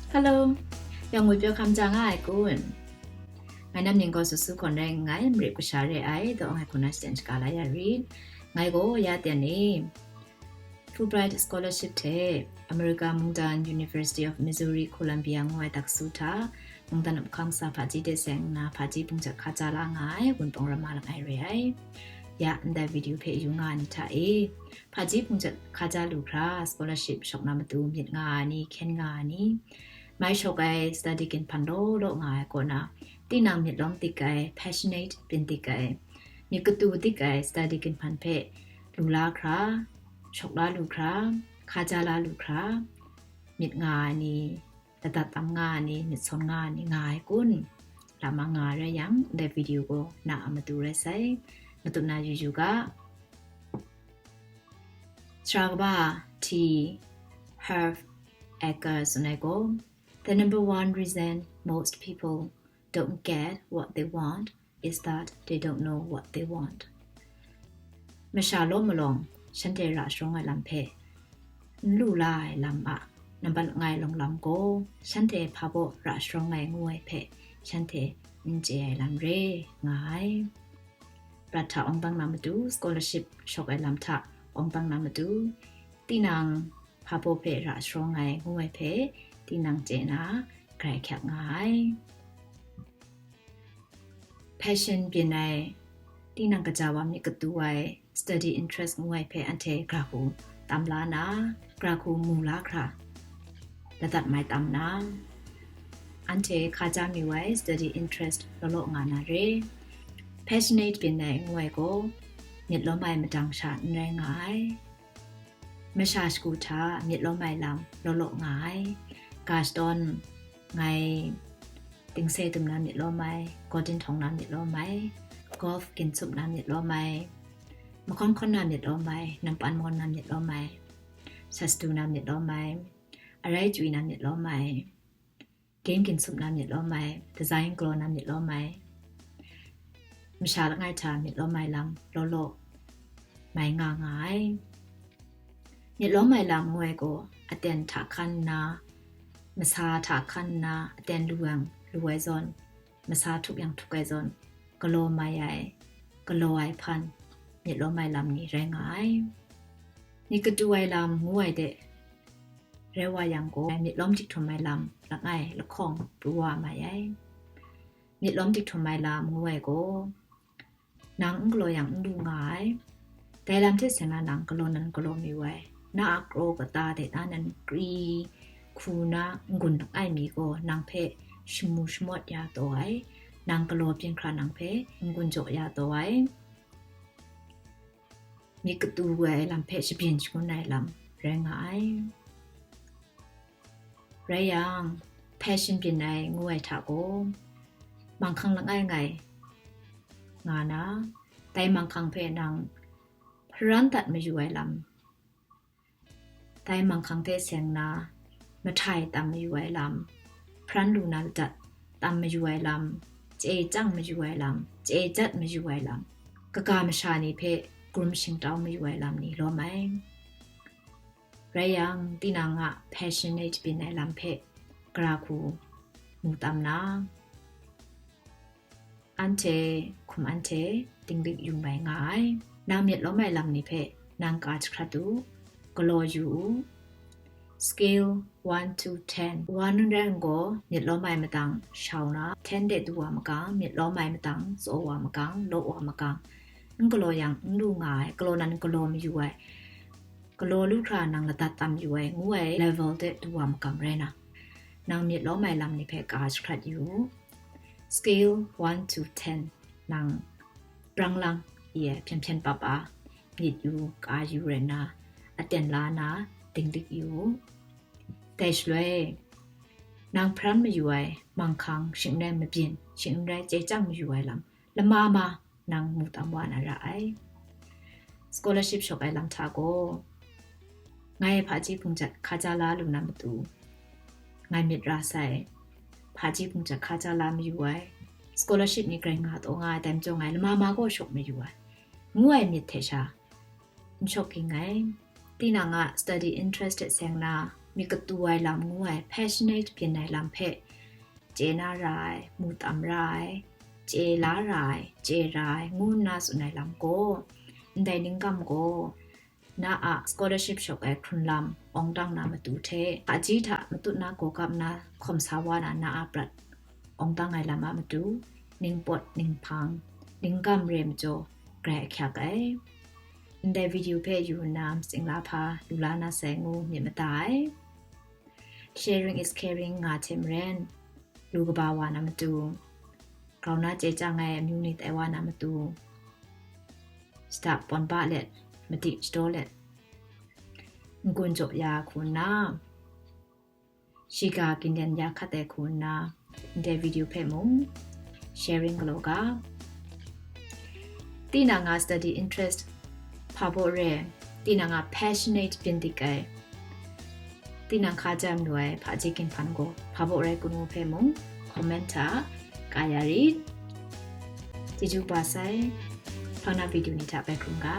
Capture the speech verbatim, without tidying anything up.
Hello, yawng ngwi pyaw hkam ja nga ai kun? Ngai nam ning gaw Susu Hkawn rai nngai, Mare kasha re ai, daw ngai hku na shaden shaga la ya rit. Ngai gaw ya ten e Fulbright Scholarship hte America mungdan University of Missouri Columbia ngu ai daksu hta mungdan up hkang sa hpaji de seng nna hpaji bungjet hka ja la nga ai Wunpawng Rama langai re ai. Ya, ndai video hpe yu nga ai ni hta e, hpaji bungjet hka ja lu hkra scholarship shawk na matu myit nga ai ni, hkyen nga ai ni, mai shawk ai study ginhpan law law nga ai kaw na, tinang myit lawm dik ai, passionate byin dik ai, myit katu dik ai study ginhpan hpe lu la hkra, shawk la lu hkra, hka ja la lu hkra, myit nga ai ni, ladat tam nga ai ni, myit sawn nga ai ni nga ai kun? Lam a nga ai rai yang, ndai video gaw na a matu rai sai. Matup na yu yu ga. Sara kaba T Harv Eker tsun ai gaw, "The number one reason most people don't get what they want is that they don't know what they want." Masha law malawng shanhte ra sharawng ai lam hpe n lu la ai lam a nambat langai long lam gaw, shanhte hpa baw ra sharawng ai ngu ai hpe shanhte n chye ai lam re nga ai. Prat hta awng bang na matu, scholarship shawk ai lam hta awng bang na matu, tinang hpa baw hpe ra sharawng ai ngu ai hpe tinang chye na grai hkyak nga ai. Passion byin ai, tinang kaja wa myit katu ai, study interest ngu ai hpe anhte gara hku tam la na, gara hku mu la hkra, ladat mai tam na, anhte hka ja mayu ai study interest law law nga na re. Passionate byin ai ngu ai gaw, myit lawm ai madang sha n rai nga ai. Masha shagu hta myit lawm ai lam law law nga ai. Ga shadawn ngai tingse dum na myit lawm ai, garden htawng na myit lawm ai, golf gin tsup na myit lawm ai, mahkawn hkawn na myit lawm ai, nampan mawn na myit lawm ai, sas du na myit lawm ai, arai chwi na myit lawm ai, game gin tsup na myit lawm ai, design galaw na myit lawm ai, masha langai hta myit lawm ai lam law law mai nga nga ai. Myit lawm ai lam ngu ai gaw, aten hta hkan nna, masa hta hkan nna, aten lu yang lu ai zawn, masa htup yang htup ai zawn, galaw mai ai, galaw ai hpan, myit lawm ai lam ni rai nga ai. Myit katu ai lam ngu ai de rai wa yang gaw, myit lawm dik htum ai lam langai lahkawng pru wa mai ai. Myit lawm dik htum ai lam ngu ai gaw, nang n galaw yang n lu nga ai. Dai lam hte seng na nang galaw nan galaw mayu ai. Na a kraw kata de na nan kri hku na n-gun langai mi gaw, nang hpe shamu shamawt ya taw ai. Nang galaw byin hkra nang hpe n-gun jaw ya taw ai. Myit katu ai lam hpe shabyin shangun ai lam rai nga ai. Rai yang, passion byin ai ngu ai hta gaw, manghkang langai ngai nga na, dai manghkang hpe nang hparan dat mayu ai lam, dai manghkang hte seng na, mahtai tam mayu ai lam, hparan lu na ladat tam mayu ai lam, chye chyang mayu ai lam, chye jat mayu ai lam, kaga masha ni hpe grum shingtau mayu ai lam ni lawm ai. Rai yang, tinang a passionate byin ai lam hpe gara hku mu tam na, anhte, hkum anhte, dinglik yu mai nga ai. Nang myit lawm ai lam ni hpe nang ka jahkrat u, galaw yu u. Scale one to ten. One n rai nna gaw, myit lawm ai matang shau na, ten de du wa makang, myit lawm ai matang tsaw wa makang, law wa makang, n galaw yang n lu nga ai, galaw nan galaw mayu ai, galaw lu hkra nang ladat tam yu ai ngu ai level de du wa makam rai na, nang myit lawm ai lam ni hpe ka jahkrat yu u. Scale one to ten, nang brang lang e ai hpyen hpyen pap a myit yu, ka yu rai nna, aten la na, dinglik yu u. Dai shaloi, nang hparan mayu ai manghkang, shing n rai mabyin, shing n rai chye chyang mayu ai lam, lama ma nang mu tam wa na ra ai. Scholarship shawk ai lam hta gaw, ngai hpaji hpung jat hka ja la lu na matu, ngai myit ra sai, hpaji hpung jat hka ja la mayu ai, scholarship ni grai nga taw nga ai, dai majaw ngai lama ma gaw shawk mayu ai, ngu ai myit hte sha n shawk ging ai. Tinang a study interest hte seng na, myit katu ai lam ngu ai, passionate byin ai lam hpe chye na ra ai, mu tam ra ai, chye la ra ai, chye ra ai ngu nna tsun ai lam gaw, ndai ningkam gaw na a scholarship shawk ai hkrun lam awng dang na matu hte, hpaji hta matut na gaw gap na hkawm sa wa na, na a prat awng dang ai lam a matu, ningpawt, ninghpang, ningkam re majaw grai ahkyak ai. Ndai video hpe yu nna matsing la hpa lu la na sai ngu myit mada ai. Sharing is caring nga hte maren, lu kaba wa na matu, grau na chye chyang ai amyu ni tai wa na matu, shada pawn ba let, madi shadaw let, n-gun jaw ya hku nna, shiga gindan ya hkat ai hku nna, ndai video hpe mung sharing galaw ga. Tinang a study interest hpa baw re, tinang a passionate byin dik ai, tinang hka jam lu ai hpaji ginhpan gaw hpa baw rai kun ngu hpe mung comment hta ka ya rit. Chyeju kaba sai, hpang na video ni hta bai hkrum ga.